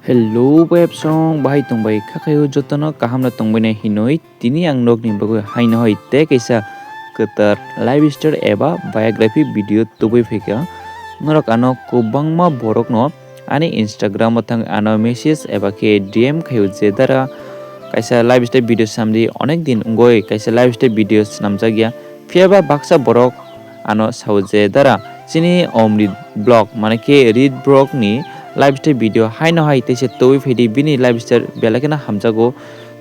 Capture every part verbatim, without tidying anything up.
Hello, bai absong, bahai tongbai kha khayo jotono kaham no tongbai nai hinoi. Tini ang nokni bagwi haino hai tei kaisa kwtal lifestyle eba biography video tubui phaikha. Norok ano kwbangma borokno ani Instagram o thang ano message eba khe D M khayo je dara kaisa lifestyle video samdi onek din wngoi kaisa lifestyle video swnamjakya. Phiyaba baksa borok ano sao je dara chini Omrit vlog mane khe Rit vlog ni lifestyle video haino hai teisa tubui phaidi bini lifestyle belai kheno hamjago.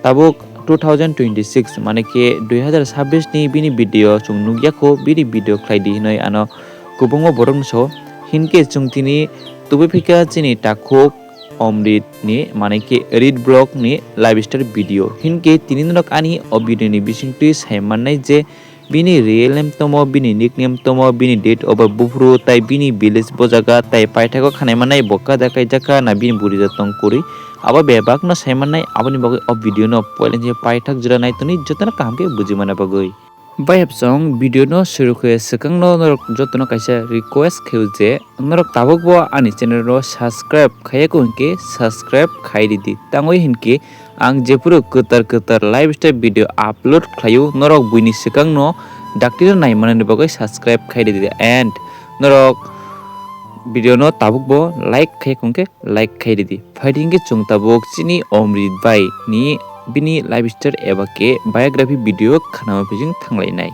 Tabuk two thousand twenty-six mane khe dui hazar sabbish ni bini video chwng nukya kho bini video khlai di hinoi ano kwbangma borok no sao hinkhe chwng tini tubui phaikha chini takhuk Omrit ni mane khe Rit vlog ni lifestyle video hinkhe tini norok ani o video ni bisingtwi sai mannai je bini real name tomo, bini nickname tomo, bini date of birth buphuru, tai bini village bo jaga, tai paithago khanai manai bo kada kaijakha na bini buri jatong kwrwi. Abo bebakno sai mannai, aboni bagwi o video no poilani paithak jora nai toni jotono kaham khe buji mana bagwi. Bai habsong video no suru khe swkang no norok jotono kaisa request khayo je norok tabuk bo ani channel no subscribe khaiya ko hinkhe subscribe khai ridi. Tangwi hinkhe ang jephuru kwtal kwtal lifestyle video upload khlaio, norok buini swkangno daktino naimanani bagwi subscribe khai ridi and norok video no tabuk bo like khai khe like khai ridi. Phaidi hinkhe chwng tabuk chini Omrit bai ni bini lifestyle eba khe biography video khanama bising thanglainai.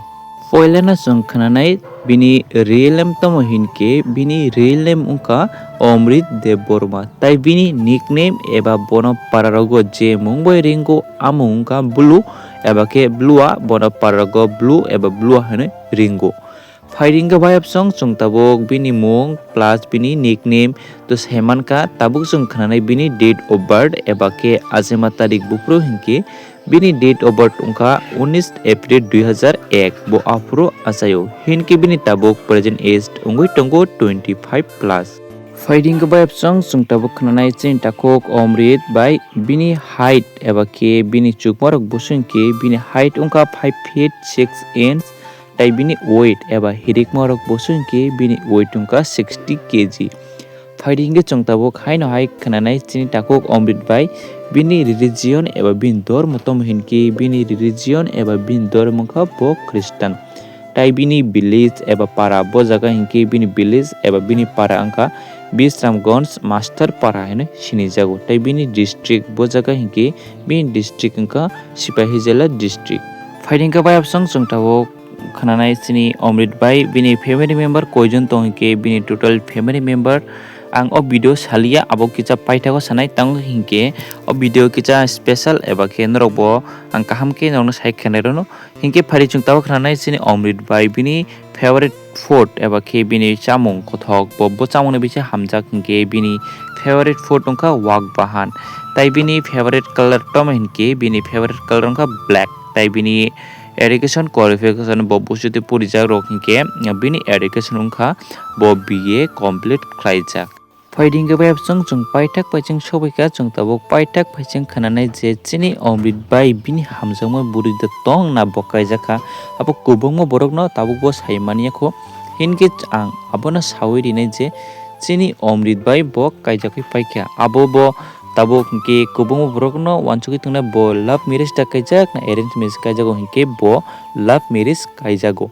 Poilano chwng khnanai bini real name tamo hinkhe bini real name wngkha Omrit Debbarma, tai bini nickname eba bono pararogo je mung bai ringo amung wngkha Blue eba khe Blua, bono pararogo Blue eba Blua hinwi ringo. Phaidi hinkhe bai absong chwng tabuk bini mung plus bini nickname to sai mankha, tabuk chwng khnanai bini date of birth eba khe achaima tarik buphuru hinkhe bini date of birth wngkha unis April dui hazar ek, bo aphuru achaio. Hinkhe bini tabuk present age wngwi tongo twenty five plus. Phaidi hinkhe bai absong chwng tabuk khnanai chini takhuk Omrit bai bini height eba khe bini chukmarok busu hinkhe bini height wngkha five feet six inch, tai bini weight eba hirikmarok busu hinkhe bini weight wngkha sixty K G. Phaidi hinkhe chwng tabuk haino hai khnanai chini takhuk Omrit bai bini religion eba bini dormo tamo hinkhe bini religion eba bini dormo wngkha bo Christian. Tai bini village eba para bo jaga hinkhe bini village eba bini para wngkha Bisramganj Master Para hinwi sinijago. Tai bini district bo jaga hinkhe bini district wngkha Sipahijala district. Phaidi hinkhe bai absong chwng tabuk khnanai chini Omrit bai bini family member koijon tong hinkhe bini total family member ang o video saliya, abo kisa paithago sanai, tamo hinkhe o video kisa special eba khe norok bo ang kaham khe norokno sai khwnairokno. Hinkhe phaidi chwng tabuk khnanai chini Omrit bai bini favorite food eba khe bini chamung kothok bo, bo chamungni bisingo hamjak hinkhe bini favorite food wngkha wak bahan. Tai bini favorite color tamo hinkhe bini favorite color wngkha black. Tai bini education qualification bo busude porijakrok hinkhe bini education wngkha bo B A complete khlaijak. Phaidi hinkhe bai absong chwng paithak bai chwng sobaikha, chwng tabuk paithak bai chwng khnanai je chini Omrit bai bini hamjakma bwrwi da tong na bo kaijakha. Abo kwbangma borokno tabuk bo sai manya kho. Hinkhe ang abono saui rinai je chini Omrit bai bo kaijagwi paikha. Abo bo tabuk hinkhe kwbangma borokno uansugwi tongnai bo love marriage da kaijak na arrange marriage kaijago hinkhe bo love marriage kaijago.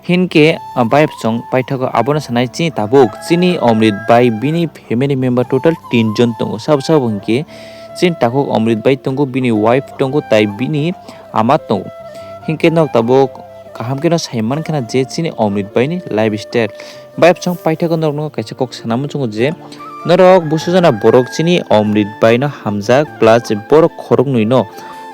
Hinkhe, ah, bai absong paithago abono sanai chini tabuk chini Omrit bai bini family member total tin jon tongo. Sabo sabo hinkhe chini takhuk Omrit bai tongo, bini wife tongo, tai bini ama tongo. Hinkhe nok tabuk kaham kheno sai mankha na je chini Omrit bai ni lifestyle. Bai absong paithago norokno kaisa kok sana muchungo je norok busu jana borok chini Omrit bai no hamjak plus borok khoroknwi no.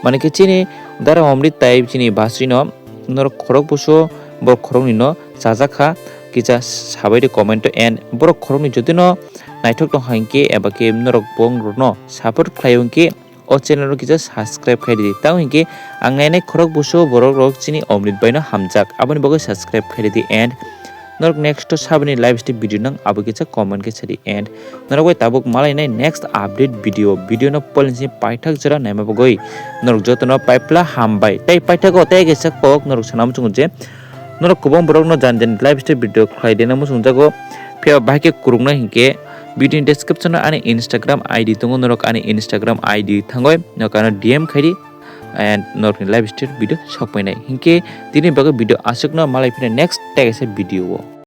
Mane khe chini dara Omrit tai chini basui no norok khorok busu borok khoroknwi no chajak kha, kisa sabai di comment o, and borok khoroknwi jodi no naithok tong kha hinkhe eba khe norok bong rok no support khlai o hinkhe o channel o kisa subscribe khai di. Tamo hinkhe ang nainai khorok busu borok rok chini Omrit bai no hamjak, aboni bagwi subscribe khai di and norok next o saboni lifestyle video nang abo kisa comment khe sadi and norok bai tabuk malainai next update video. Video no poilani simi paithak jora naima bagwi norok jotono paipla hambai. Tei paithago tei kaisa kok norok sana muchungo je norok kwbang borokno jani jani lifestyle video khlai dena muchungjago. Phiya bahai khe kwrwngna hinkhe Video ni description o ani Instagram I D tongo, norok ani Instagram I D thangoi nokano D M khaidi and norokni live stream video sokpainai. Hinkhe tini bagwi video aswkno, malai phina next tei kaisa video o.